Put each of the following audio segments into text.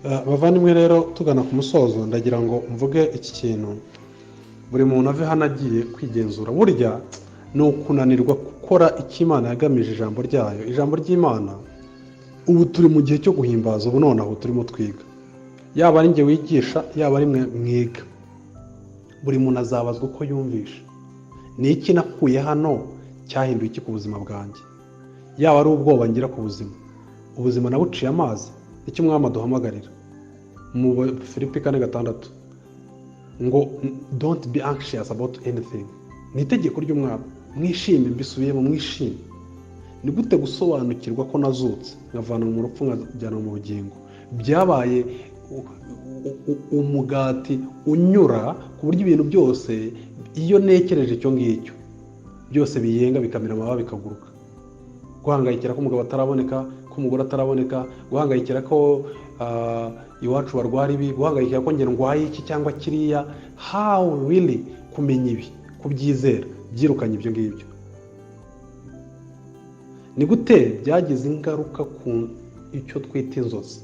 Bavandimwe rero, tugana ku musozo, ndagira ngo mvuge iki kintu, buri muntu ave hano agiye kwigenzura. Burya ni ukunanirwa gukora icyo Imana yagamije, ijambo ryayo, ijambo ry'Imana. Ubu turi mu gihe cyo guhimbaza. Ubu nonaho turimo twiga, yaba ari njye wigisha, yaba ari mwe mwiga, buri muntu azabazwa uko yumvishe. Ni iki nakuye hano cyahinduye iki ku buzima bwanjye? Yaba ari ubwoba ngira ku buzima, ubuzima nabuciye amazi. Icyo Umwami aduhamagarira mu Filipi 4:6 ngo "Don't be anxious about anything", ni itegeko ry'Umwami. Mwishime, mbisubiyemo, mwishime. Ni gute gusobanukirwa ko nazutse nkavana mu rupfu nkajyana mu bugingo byabaye umugati unyura, ku buryo ibintu byose iyo ntekereje icyo ngicyo, byose biyenga, bikamera amababa, bikaguruka? Guhangayikira ko umugabo ataraboneka, ko umugore ataraboneka, guhangayikira ko iwacu barwara ibi, guhangayikira ko njye ndwaye iki cyangwa kiriya, how really kumenya ibi, kubyizera byirukanye ibyo ngibyo? Ni gute byagize ingaruka ku icyo twita inzozi?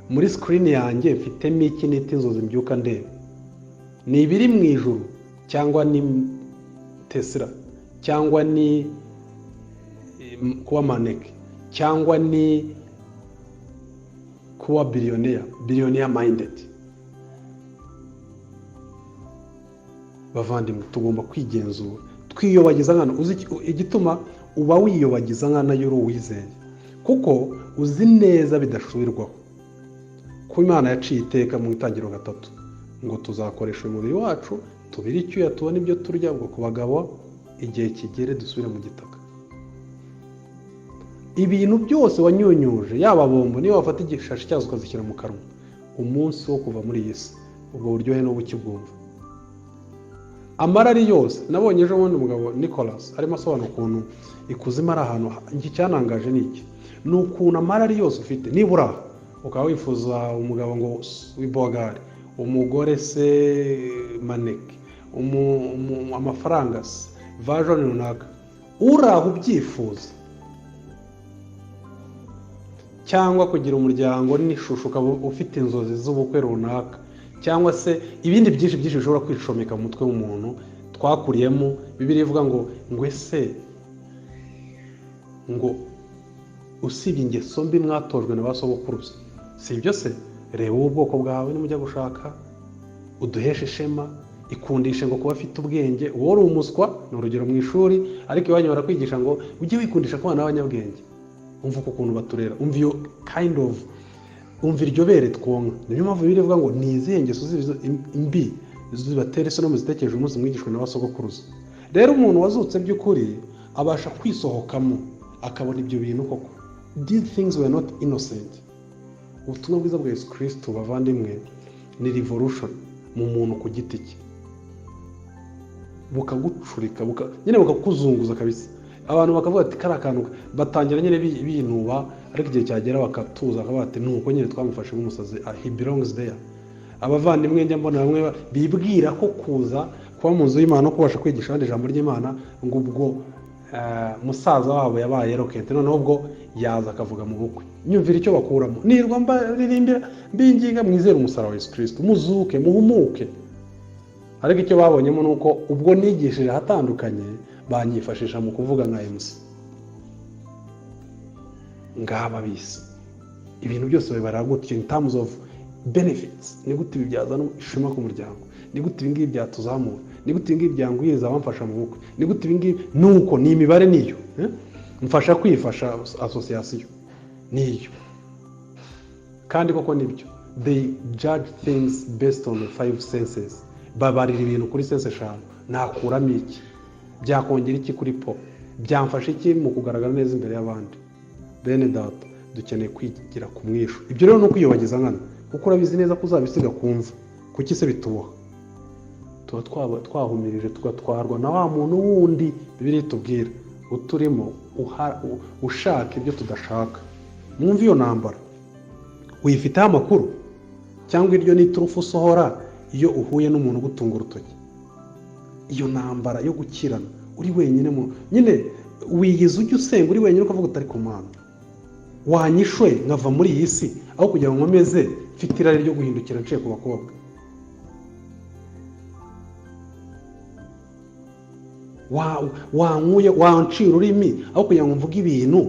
Muri screen yanjye mfitemo iki nita inzozi mbyuka ndeba? Ni ibiri mu ijuru, cyangwa ni Tesla, cyangwa ni kuba maneke, cyangwa ni kuba billionaire, billionaire minded? Bavandimwe, tugomba kwigenzura, twiyobagiza nkana. Uzi igituma uba wiyobagiza nkana y'uri uwizeye? Kuko uzi neza bidasubirwaho ko Imana yaciye iteka mu Itangiriro 3 ngo tuzakoresha uyu mubiri wacu, tubire icyuya, tubone ibyo turya, ubwo ku bagabo igihe kigere dusubire mu gitaka. Ibintu byose wanyunyuje, yaba bombo, niyo wafata igishashi cyazo ukazishyira mu kanwa, umunsi wo kuva muri iyi si ubwo buryohe n'ubu ukibwumva. Amarari yose nabonye ejo bundi, umugabo Nicolas arimo asobanura ukuntu ikuzimu ari ahantu. Iki cyanangaje ni iki? Ni ukuntu amarari yose ufite, nibura ukaba wifuza umugabo ngo w'ibogari, umugore se maneke, amafaranga se version runaka, uraho ubyifuza, cyangwa kugira umuryango n'ishusho, ukaba ufite inzozi z'ubukwe runaka, cyangwa se ibindi byinshi byinshi bishobora kwicomeka mu mutwe w'umuntu twakuriyemo. Bibiliya ivuga ngo ese ngo usibye ingeso mbi mwatojwe na ba sogokuruza, si ibyo se? Reba ubu ubwoko bwawe, nimujya gushaka uduheshe ishema. Ikundishe ngo kuba afite ubwenge, wowe uri umuswa, ni urugero, mu ishuri, ariko iwanyu barakwigisha ngo ujye wikundisha kubana n'abanyabwenge. Umva uko ukuntu baturera, umva iyo kind of, umva iryo bere twonka. Niyo mpamvu Bibiliya ivuga ngo ni izihe ngeso mbi zibatera isoni muzitekereje umunsi mwigishwa na ba sogokuruza? Rero umuntu wazutse by'ukuri abasha kwisohokamo, akabona ibyo bintu koko these things were not innocent. Ubutumwa bwiza bwa Yesu Kristo, bavandimwe, ni revolution mu muntu ku giti cye, bukagucurika, nyine bukakuzunguza kabisa. Abantu bakavuga ati kariya kantu, batangira nyine binuba, ariko igihe cyagera bakatuza, bakavuga ati nuko nyine twamufashe nk'umusazi, he belongs there. Abavandimwe, njya mbona bamwe bibwira ko kuza kuba mu nzu y'Imana no kubasha kwigisha abandi ijambo ry'Imana, ngo ubwo musaza wabo yabaye rokete, noneho ubwo yaza akavuga mu bukwe. Nyumvira icyo bakuramo. Nirwa mbaririmbira, mbinginga, mwizere umusaraba wa Yesu Kristo, muzuke, muhumuke. Ariko icyo babonyemo ni uko ubwo nigishije ahatandukanye, banyifashisha mu kuvuga nka MC. Ngaba bisi ibintu byose babibara gutyo in terms of benefits. Ni gute ibi byazana ishema ku muryango? Ni gute ibi ngibi byatuzamura? Ni gute ibi ngibi byangwiriza abamfasha mu bukwe? Ni gute ibi ngibi? Nuko ni imibare niyo, eh? Mfasha kwifasha association niyo. Kandi koko nibyo, they judge things based on the five senses. Babarira ibintu kuri sense eshanu: nakuramo iki, byakongera iki kuri po, byamfasha iki mu kugaragara neza imbere y'abandi? Bene data, dukeneye kwigira ku mwishu. Ibyo rero ni ukwiyobagiza nkana, kuko urabizi neza ko uzabisiga kumva. Kuki se bituboha? Tuba twahumirije, tugatwarwa na wa muntu wundi Bibiliya itubwira uturimo, ushaka ibyo tudashaka. Mwumve iyo ntambara uyifiteho amakuru, cyangwa iryo ni iturufu usohora iyo uhuye n'umuntu ugutunga urutoki? Iyo ntambara yo gukirana uri wenyine, mu nyine wiyiza, ujya usenga uri wenyine, ukavuga utari ku Mana. Wanyishwe nkava muri iyi si aho kugira ngo nkomeze mfite irari ryo guhindukira nciye ku bakobwa. Wankuye wanciye ururimi aho kugira ngo mvuge ibintu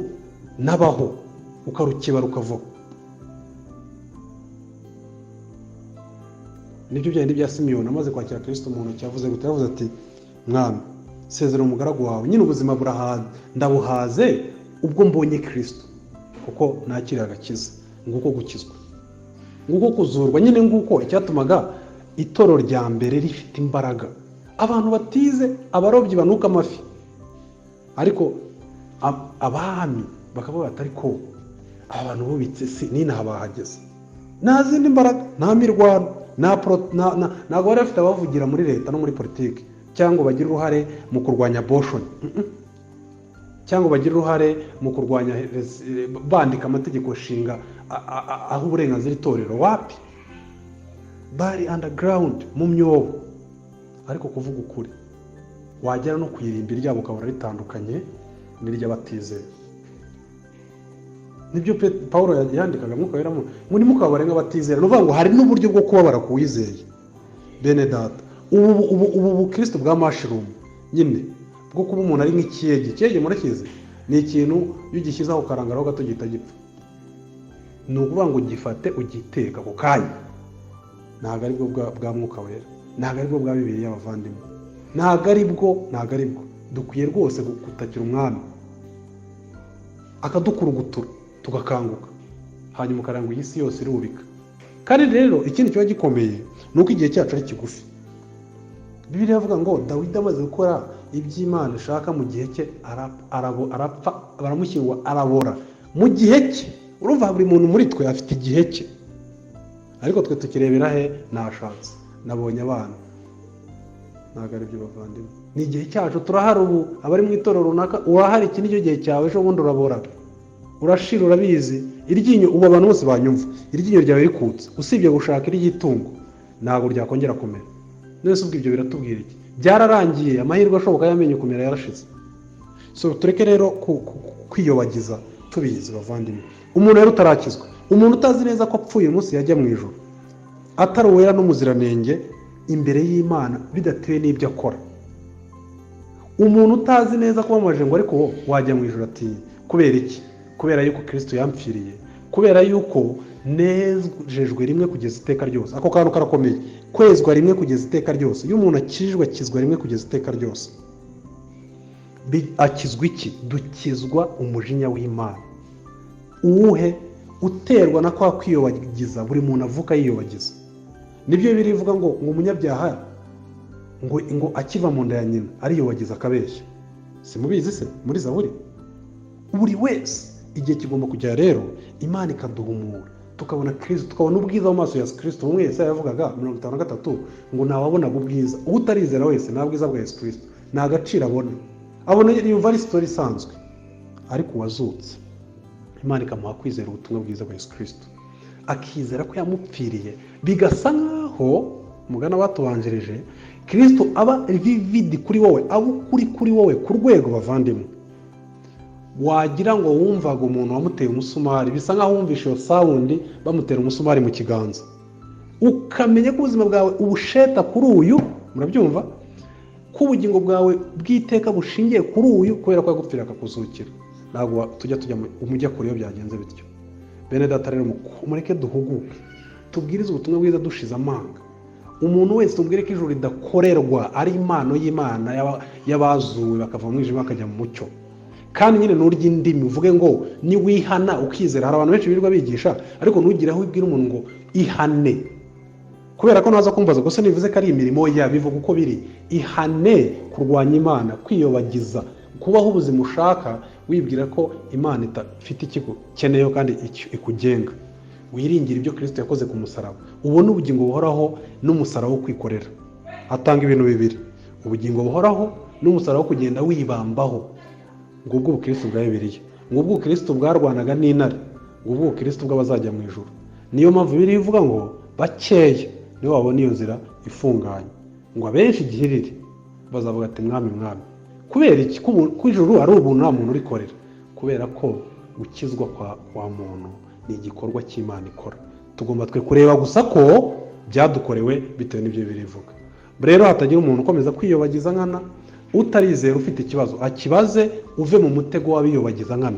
nabaho ukarukeba rukavaho. Nibyo byandi bya Simiyoni amaze kwakira Kristo mu ntoki yavuze gute? Yavuze ati mwami sezera umugaragu wawe, nyine ubuzima burahaze ndabuhaze ubwo mbonye Kristo, kuko nakira agakiza. Nguko gukizwa, nguko kuzurwa, nyine nguko icyatumaga itoro rya mbere rifite imbaraga. Abantu batize, abarobyi banuka amafi, ariko abami bakavuga bati ariko aba bantu bubitse si ninaha bahageze, nta zindi mbaraga, nta mirwano, ntabwo bari bafite abavugira muri leta no muri politiki, cyangwa bagire uruhare mu kurwanya abortion, cyangwa bagire uruhare mu kurwanya bandika amategeko nshinga aho uburenganzira itorero. Wapi, bari underground mu myobo. Ariko kuvuga ukuri wagera no ku irimbi ryabo ukabona ritandukanye n'iry'abatizera. Nibyo Paulo yandikaga Mwuka Wera muri mukababare nk'abatizera. Ni ukuvuga ngo hari n'uburyo bwo kubabara ku wizeye. Bene data, ubu bukristo bwa mushroom nyine bwo kuba umuntu ari nk'ikiyege. Ikiyege murakizi, ni ikintu iyo ugishyizeho ukarangaraho gato gihita gipfa. Ni ukuvuga ngo gifate ugiteka ako kanya. Ntabwo aribwo bwa Mwuka Wera, ntabwo aribwo bwa Bibiliya abavandimwe, ntabwo aribwo. Dukwiye rwose gutakira umwami akadukurugutura tugakanguka, hanyuma ukarangwa iyi si yose irubika. Kandi rero ikindi kiba gikomeye ni uko igihe cyacu ari kigufi. Bibiliya iravuga ngo Dawidi amaze gukora iby'Imana ishaka mu gihe cye arapfa, baramushyingura arabora mu gihe cye. Urumva buri muntu muri twe afite igihe cye, ariko twe tukirebera he? Nashatse, nabonye abana. Ntabwo ari byo bavandimwe, ni igihe cyacu. Turahari ubu, abari mu itorero runaka urahari, iki nicyo gihe cyawe, ejo bundi urabora, urashira, urabizi. Iryinyo ubu abantu bose banyumva, iryinyo ryawe rikutse, usibye gushaka iry'itungo ntabwo ryakongera kumera. None ubwo ibyo biratubwira iki? Byararangiye, amahirwe ashoboka y'amenyo kumera yarashize. So tureke rero kwiyobagiza tubizi bavandimwe. Umuntu rero utarakizwa, umuntu utazi neza ko apfuye umunsi yajya mu ijuru, atari uwera n'umuziranenge imbere y'Imana bidatewe n'ibyo akora. Umuntu utazi neza ko bamaje ngo ariko wajya mu ijuru ati kubera iki? Kubera yuko Kristo yampfiriye, kubera yuko nejejwe rimwe kugeza iteka ryose. Ako kantu karakomeye, kwezwa rimwe kugeza iteka ryose. Iyo umuntu akijijwe akizwa rimwe kugeza iteka ryose. Akizwa iki? Dukizwa umujinya w'Imana. Uwuhe? Uterwa na kwa kwiyobagiza buri muntu avuka yiyobagiza. Nibyo birivuga ngo umunyabyaha ngo akiva mu nda ya nyina ariyobagiza akabeshya. Simubizi se muri Zaburi? Buri wese igihe kigomba kujya rero Imana ikaduhumura, tukabona Kristo, tukabona ubwiza mu maso ya Kristo. Umwe Yesaya yavugaga 53 ngo ntawabonaga ubwiza, utarizera wese nta bwiza bwa Yesu Kristo, nta gaciro abona, abona yumva ari story isanzwe. Ariko uwazutse Imana ikamuha kwizera ubutumwa bwiza bwa Yesu Kristo, akizera ko yamupfiriye, bigasa nkaho mugana batubanjirije Kristo aba vivid kuri wowe, aba ukuri kuri wowe ku rwego bavandimwe wagira ngo wumvaga umuntu wamuteye umusumari, bisa nkaho wumvishe iyo sound bamutera umusumari mu kiganza, ukamenya ko ubuzima bwawe ubusheta kuri uyu. Murabyumva ko ubugingo bwawe bw'iteka bushingiye kuri uyu, kubera ko yagupfira akakuzukira. Ntabwo tujya umujya kure iyo byagenze bityo. Bene data rero mureke duhuguke, tubwirize ubutumwa bwiza dushize amanga. Umuntu wese tubwire ko ijuru ridakorerwa, ari impano y'Imana y'abazuwe bakava mu mwijima bakajya mu mucyo. Kandi nyine nurya indimi uvuge ngo niwihana ukizera. Hari abantu benshi birirwa bigisha, ariko ntugire aho ubwira umuntu ngo ihane, kubera ko naza kumbaza gusa nivuze ko ari imirimo ya bivuga uko biri. Ihane kurwanya Imana, kwiyobagiza, kubaho ubuzima ushaka wibwira ko Imana itafite ikigukeneyeho kandi ikugenga. Wiringira ibyo Kristo yakoze ku musaraba, ubone ubugingo buhoraho n'umusaraba wo kwikorera. Atanga ibintu bibiri, ubugingo buhoraho n'umusaraba wo kugenda wibambaho. Ngubwo ubukristo bwa Bibiliya, ngubwo ubukristo bwarwanaga n'intare, ngubwo ubukristo bw'abazajya mu ijuru. Niyo mpamvu Bibiliya ivuga ngo bakeya nibo babona iyo nzira ifunganye, ngo abenshi igihe iri bazavuga ati mwami mwami. Kubera iki? Ko ijuru ari ubuntu nta muntu urikorera. Kubera ko Gukizwa kwa muntu ni igikorwa cy'Imana ikora. Tugomba twe kureba gusa ko byadukorewe bitewe n'ibyo birivuga. Rero hatagira umuntu ukomeza kwiyobagiza nkana. Utarizera, ufite ikibazo, akibaze. Uve mu mutego w'abiyobagiza nkana.